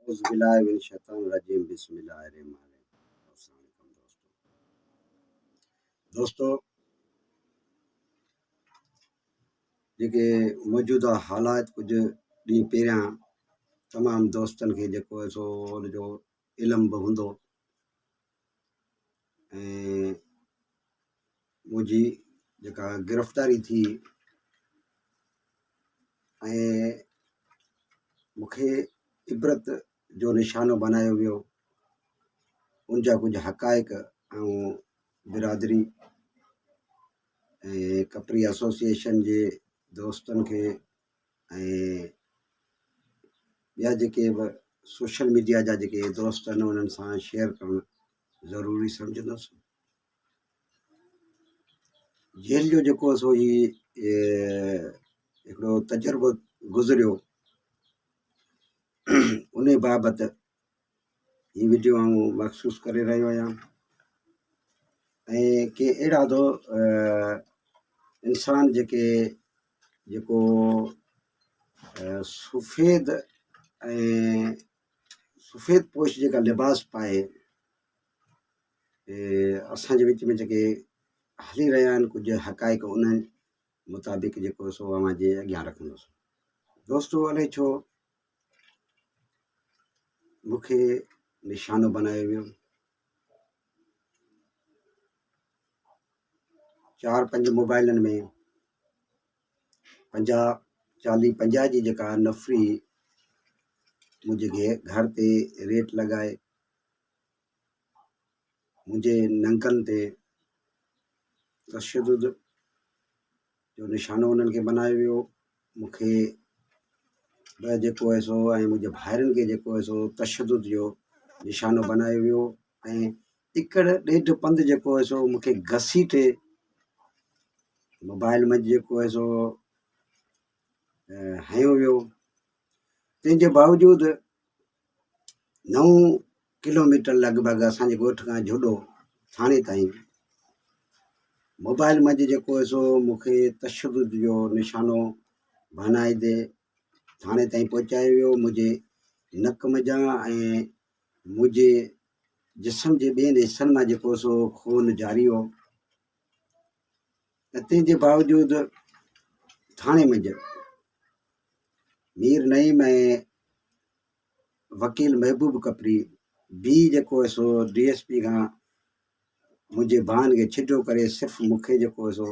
اعوذ بالله من الشيطان الرجيم بسم الله الرحمن الرحيم السلام عليڪم دوستو دوستو جيڪي موجوده حالات ڪجهه ڏينهن پهريان تمام دوستن کي جيڪو آهي سو ان جو علم به هوندو ۽ منهنجي جيڪا گرفتاري ٿي ۽ مون کي عبرت جو نشانو بنايو ويو ان جا ڪجهه حقائق ۽ برادري ۽ ڪپري ايسوسيئيشن جي دوستن کي ۽ ٻيا جيڪي به سوشل ميڊيا جا جيڪي دوست آهن انهن سان شيئر ڪرڻ ضروري سمجهندس. جيل جو جيڪو سو هي هڪڙو تجربو گذريو ان بابت هي وڊيو آئون مخصوص ڪري رهيو آهيان ۽ ڪي اهڙا دو انسان جيڪي جيڪو سفيد ۽ سفيد پوش جيڪا لباس پائي اسان جي وچ ۾ جيڪي هلي رهيا آهن ڪجهه حقائق انهن مطابق جيڪو سو اوهان جي اڳيان رکندس دوستو الائي ڇو مون کي نشانو بنايو ويو چار پنج موبائلن ۾ پنجاهه چاليهه پنجاهه جي جيڪا نفري منهنجي گهر تي ريٽ لڳائي منهنجي ننگن تي تشدد جو نشانو انهن کي بنايو ويو مون کي به جيڪو آهي سو ۽ منهنجي ڀائرن کي جيڪو آهي سو تشدد جو نشانو بنايو ويو ۽ ايڪڙ ڏيڍ پنڌ جيڪو آهي سو مون کي گهسيٽي موبائل منجهه جيڪو آهي سو هنيو ويو تنهن جي باوجود نو ڪلوميٽر لڳ ڀڳ اسان جي ڳوٺ کان جهڏو ٿاڻي تائين موبائل منجهه جيڪو هو سو مون کي تشدد جو نشانو بنائيندي ٿاڻي تائين پهچايو ويو منهنجي نڪ منجهان ۽ منهنجي جسم جي ٻين حصن مان جيڪو سو خون جاري هو ۽ تنهن جي باوجود ٿاڻي منجهه مير نعيم ۽ وڪيل محبوب ڪپري بي جيڪو هو سو ڊي ايس پي کان منهنجي ڀان کي ڇڊو ڪري صرف مون کي جيڪو هو سو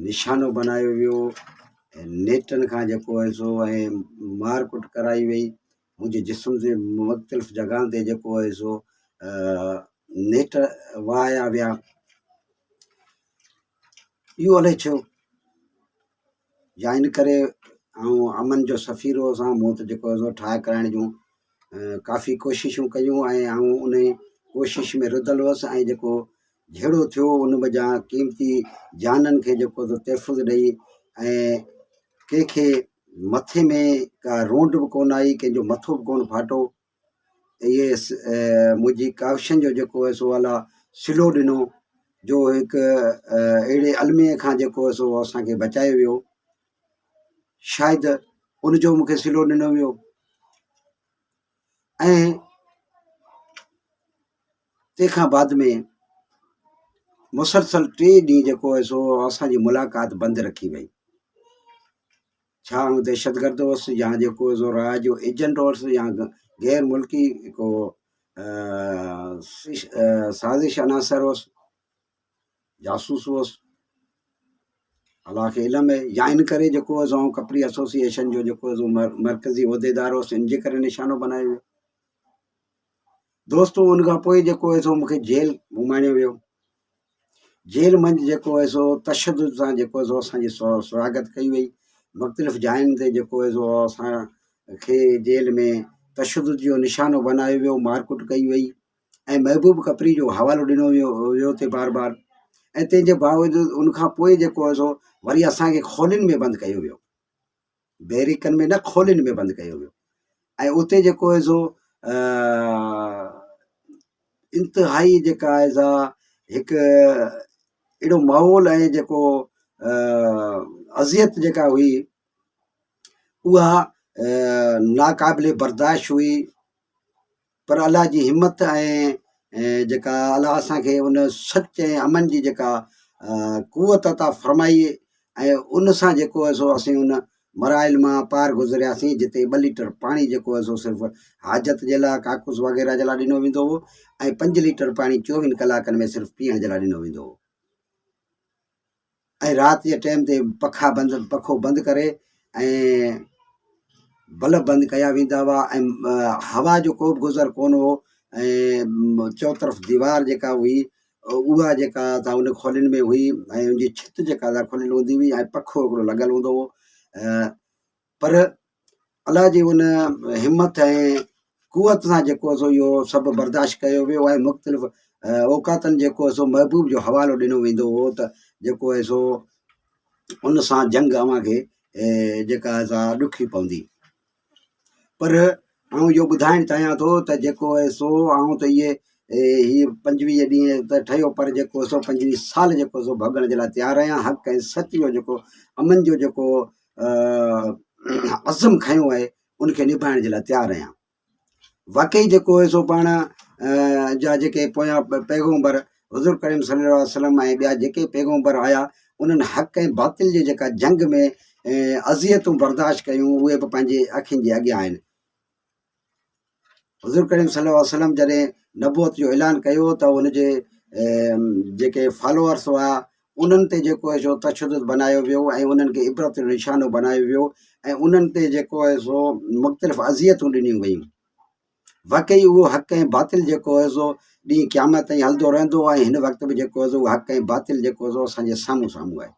نشانو بنايو ويو ۽ نيٽن کان جيڪو هو سو ۽ مار ڪٽ ڪرائي وئي منهنجي جسم جي مختلف جڳهن تي جيڪو هو سو نيٽ وهايا ويا اهو الائي ڇو يا ان ڪري آئون امن جو سفير هوس مون ته جيڪو هو ٺاهه ڪرائڻ جون ڪافي ڪوششون ڪيون ۽ آئون ان ڪوشش ۾ رڌل هوس ۽ جيڪو جهيڙو ٿيو ان وجهان قيمتي جانن کي جيڪو سو تحفظ ڏئي ۽ ڪنهن کي مٿي ۾ ڪا رونڊ به ڪونه آئي ڪنهن جو مٿو به ڪونه ڦاٽو اهي منهنجي ڪاوشن جو جيڪو آهي سو اعليٰ صلو ڏنو جو هڪ اهڙي الميي کان جيڪو آهي سو اسان کي بچايو ويو شايد ان جو مونکي صلو ڏنو ويو ۽ تنهن کان بعد ۾ مسلسل ٽي ڏينهن جيڪو آهي سو اسان جي ملاقات بند رکي وئي ڇا آئون دهشتگرد هوس يا جيڪو سو را جو ايجنٽ هوس يا غير ملڪي ڪو سازش عناصر هوس جاسوس هوس الله کي علم آهي يا ان ڪري جيڪو سو آئون ڪپري ايسوسيئيشن جو جيڪو سو مرڪزي عهديدار هوس ان جي ڪري نشانو بنايو ويو دوستو ان کان پوء جيڪو آهي سو مونکي جيل اماڻيو ويو جيل منجھ جيڪو آهي سو تشدد سان جيڪو آهي سو اسانجي سواگت ڪئي وئي مختلف جاين تي جيڪو آهي سو اسان کي جيل ۾ تشدد جو نشانو بنايو ويو مارڪٽ ڪئي وئي ۽ محبوب ڪپري جو حوالو ڏنو ويو ويو تي بار بار ۽ تنهن جي باوجود ان کان پوء جيڪو آهي سو وري اسانکي کولين ۾ بند ڪيو ويو بيرڪن ۾ نه کولين ۾ بند ڪيو ويو ۽ اتي جيڪو آهي سو انتهائي جيڪا آهي سا هڪ اهڙو ماحول ۽ جيڪو اذيت جيڪا هئي اها ناقابل برداشت هئي. پر الله جي همت ۽ جيڪا الله اسان کي ان سچ ۽ امن جي جيڪا قوت عطا فرمائي ۽ ان سان جيڪو آهي سو اسين ان مراحل مان پار گذرياسين جتي ٻه ليٽر پاڻي جيڪو آهي سو صرف حاجت جي لاء ڪاڪوس وغيره جي لاء ڏنو ويندو هو ۽ پنج ليٽر پاڻي چوويهن ڪلاڪن ۾ صرف پيئڻ جي لاء ڏنو ويندو هو. ۽ رات جي ٽيم تي پکا بند پکو بند ڪري ۽ بلب بند ڪيا ويندا هئا ۽ هوا جو ڪو به گذر ڪونه هو ۽ چوطرف ديوار جيڪا هئي اها جيڪا ته ان کولين ۾ هئي ۽ ان جي ڇت جيڪا کليل هوندي هئي ۽ پکو هڪڙو لڳل هوندو هو پر الله جي ان همت ۽ قوت سان جيڪو سو اهو سڀ برداشت ڪيو ويو ۽ مختلف اوقاتن جيڪو سو محبوب جو حوالو ڏنو ويندو هو ته جيڪو آهي سو ان سان جنگ اوهان کي جيڪا سا ڏکي پوندي پر آئون اهو ٻڌائڻ چاهيان ٿو ته جيڪو آهي سو آئون ته اهي هي پنجويهه ڏينهن ته ٺهيو پر جيڪو سو پنجويهه سال جيڪو سو ڀڳڻ جي لاء تيار آهيان حق ۽ سچ جو جيڪو امن جو جيڪو عزم کنيو آهي ان کي نڀائڻ جي لاء تيار آهيان واقعي جيڪو آهي سو پاڻ جا جيڪي پويان پيغمبر حضور ڪريم صلي الله عليه وسلم ۽ ٻيا جيڪي پيغمبر آيا انهن حق ۽ باطل جي جيڪا جنگ ۾ اذيتون برداشت ڪيون اهي به پنهنجي اکين جي اڳيان آهن حضور ڪريم صلي الله عليه وسلم جڏهن نبوت جو اعلان ڪيو ته ان جي جيڪي فالوورس هئا انهن تي جيڪو آهي سو تشدد بنايو ويو ۽ انهن کي عبرت جو نشانو بنايو ويو ۽ انهن تي جيڪو آهي سو مختلف اذيتون ڏنيون ويون واقعي اهو حق ۽ باطل جيڪو آهي سو ڏينهن قيامت تائين هلندو رهندو ۽ هن وقت به جيڪو آهي سو حق ۽ باطل جيڪو آهي سو اسان جي سامهون سامهون آهي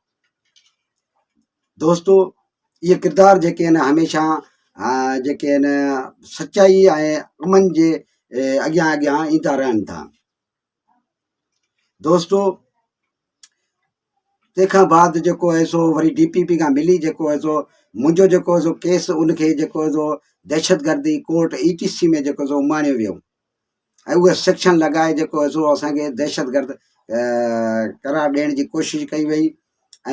دوستو اهي ڪردار جيڪي آهن هميشه جيڪي آهن سچائي ۽ امن جي اڳيان اڳيان ايندا رهن ٿا دوستو تنهن کان بعد جيڪو آهي سو وري ڊي پي پي کان ملي جيڪو آهي سو منهنجو جيڪو آهي سو ڪيس ان کي جيڪو آهي سو دهشتگردي ڪورٽ اي ٽي سي ۾ جيڪو سو اماڻيو ويو ۽ اهي سيڪشن لڳائي جيڪو آهي سو اسان کي دهشتگرد قرار ڏيڻ جي ڪوشش ڪئي وئي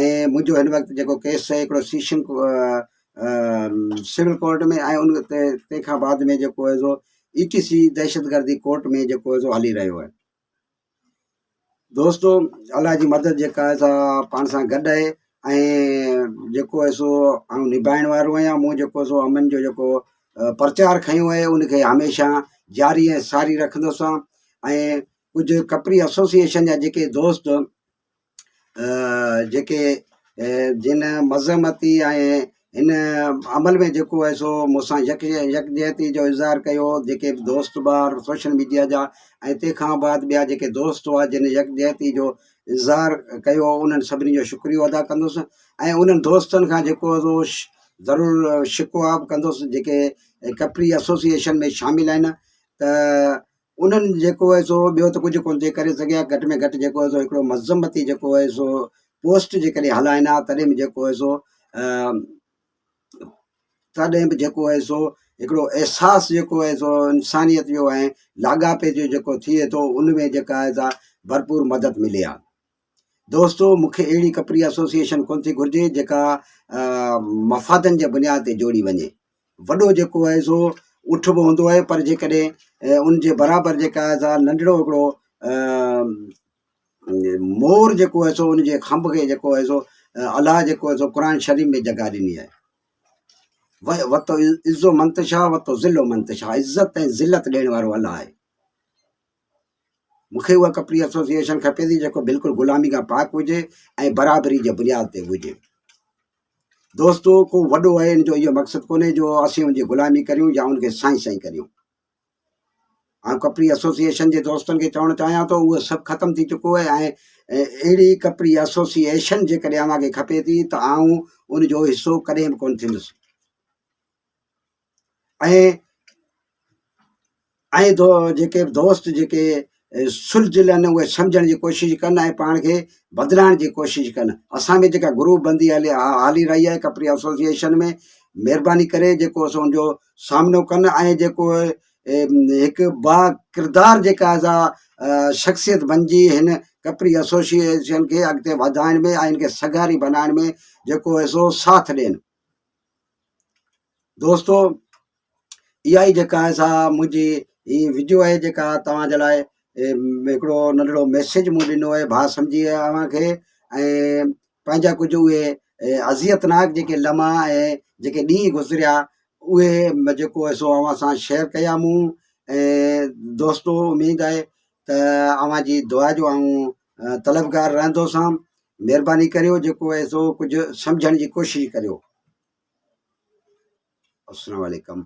۽ منهنجو هن وقت جيڪو ڪيس آهي هڪڙو سيشن سول ڪورٽ ۾ ۽ ان تنهن کان بعد ۾ جيڪو آهي سو اي ٽي سي دهشتگردي ڪورٽ ۾ جيڪو آهي سو هلي رهيو آهي دوستو الله جي مدد جيڪا آهي سا پاڻ سان گڏ آهي ۽ جيڪو آهي سو آئون نڀائڻ وارو آهيان مون جيڪو سو امن جو جيڪو پرچار کنيو آهي ان کي هميشه جاري ۽ ساري رکندس ۽ ڪجهه ڪپري ايسوسيئيشن جا جيڪي دوست جيڪي جن مذمتي ۽ هن عمل ۾ جيڪو آهي سو مون سان يڪ يڪجهتي جو اظهار ڪيو جيڪي به دوست ٻار سوشل ميڊيا جا ۽ تنهن کان بعد ٻيا جيڪي دوست هئا جن يڪجهتي جو اظهار ڪيو انهن سڀني جو شڪريو ادا ڪندس ۽ انهن دوستن کان جيڪو سو ضرور شڪوه به ڪندس جيڪي ڪپري ايسوسيئيشن ۾ شامل آهن ته انهن جيڪو آهي سو ٻيو ته ڪجهه ڪونه ٿي ڪري سگهيا گهٽ ۾ گهٽ جيڪو آهي سو هڪڙو مذمتي جيڪو آهي سو پوسٽ جيڪڏهن هلائن ها تڏهن به جيڪو آهي سو تڏهن به جيڪو آهي سو هڪڙو احساس جيڪو آهي سو انسانيت جو ۽ لاڳاپي جو جيڪو ٿئي ٿو ان ۾ جيڪا آهي سا ڀرپور مدد ملي ها دوستو مون کي اهڙي ڪپري ايسوسيئيشن ڪونه ٿي گهرجي جيڪا مفادن جي بنياد تي جوڙي وڃي وڏو جيڪو آهي سو اٺ به هوندو آهي پر جيڪڏهن ان جي برابر جيڪا آهي سا ننڍڙو هڪڙو مور جيڪو آهي سو ان جي کنڀ کي جيڪو آهي سو الله جيڪو آهي سو قرآن شريف ۾ جڳهه ڏني آهي وت عزو منتشا وت ذلو منتشا عزت ۽ ذلت ڏيڻ وارو الله آهي مون کي اها ڪپري ايسوسيئيشن کپي ٿي جيڪو بلڪل غلامي کان پاڪ هجي ۽ برابري جي بنياد تي هجي. دوستو ڪو وڏو آهي ان جو اهو مقصد ڪونهي جو اسين ان جي غلامي ڪريون يا ان کي سائين سائين ڪريون. آئون ڪپري ايسوسيئيشن جي دوستن کي چوڻ چاهيان ٿو اهو سڀ ختم ٿي چڪو آهي ۽ اهڙي ڪپري ايسوسيئيشن جيڪڏهن اوهان کي کپي ٿي ته آئون ان جو حصو ڪڏهن به ڪونه ٿيندس. ۽ ۽ جيڪي به دوست جيڪي سلجهيل آهن اهي سمجهڻ جي ڪوشش ڪن ۽ پاڻ کي بدلائڻ جي ڪوشش ڪن اسان ۾ جيڪا گروپ بندي هلي هلي رهي آهي ڪپري ايسوسيئيشن ۾ مهرباني ڪري جيڪو اسان ان جو سامنو ڪن ۽ جيڪو هڪ با ڪردار جيڪا سا شخصيت بنجي هن ڪپري ايسوسيئيشن کي اڳتي وڌائڻ ۾ ۽ ان کي سگهاري بنائڻ ۾ جيڪو آهي سو ساٿ ڏين دوستو اها ئي جيڪا آهي سا منهنجي هي وڊيو آهي جيڪا توهان جي لاء هڪڙو ننڍڙو ميسيج مون ڏنو آهي ڀاء سمجهي اوهان کي ۽ پنهنجا ڪجهه اهي اذيتناڪ جيڪي لمحا ۽ جيڪي ڏينهن گذريا اهي جيڪو سو اوهان سان شيئر ڪيا مون ۽ دوستو اميد آهي ته اوهان جي دعا جو آئون طلبگار رهندوسان مهرباني ڪريو جيڪو آهي سو ڪجهه سمجهڻ جي ڪوشش ڪريو السلام عليڪم.